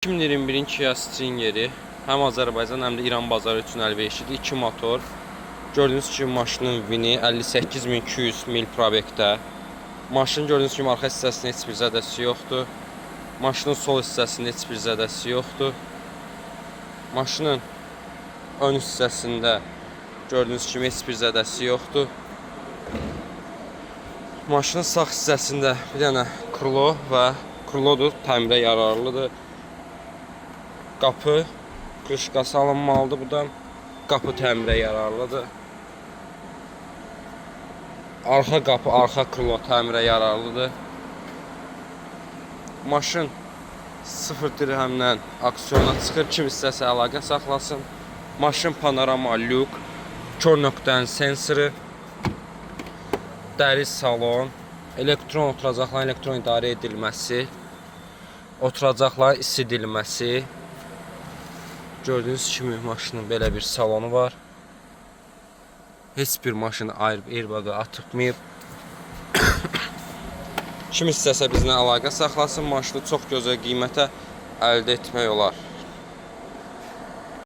2021-in Kia Stinger-i həm Azərbaycan, həm də İran bazarı üçün əlverişlidir. 2 motor. Gördüyünüz kimi maşının VIN-i 58.200 mil probekdə. Maşının gördüyünüz kimi arxa hissəsində heç bir zədəsi yoxdur. Maşının sol hissəsində heç bir zədəsi yoxdur. Maşının ön hissəsində gördüyünüz kimi heç bir zədəsi yoxdur. Maşının sağ hissəsində bir dənə krilo və krilodur, təmirə yararlıdır. Qapı krışkası alınmalıdır bu da. Qapı təmirə yararlıdır. Arxa qapı, arxa krilo təmirə yararlıdır. Maşın 0 dirhəmdən aksiiyona çıxır. Kim istəsə əlaqə saxlasın. Maşın panorama lük, kör nöqtənin sensoru, dəri salon, elektron oturacaqların elektron idarə edilməsi, oturacaqların isidilməsi. Gördüyünüz kimi maşının belə bir salonu var. Heç bir maşın airbag-ı atıbmayıb. Kim istəsə bizlə əlaqə saxlasın. Maşını çox gözəl qiymətə əldə etmək olar.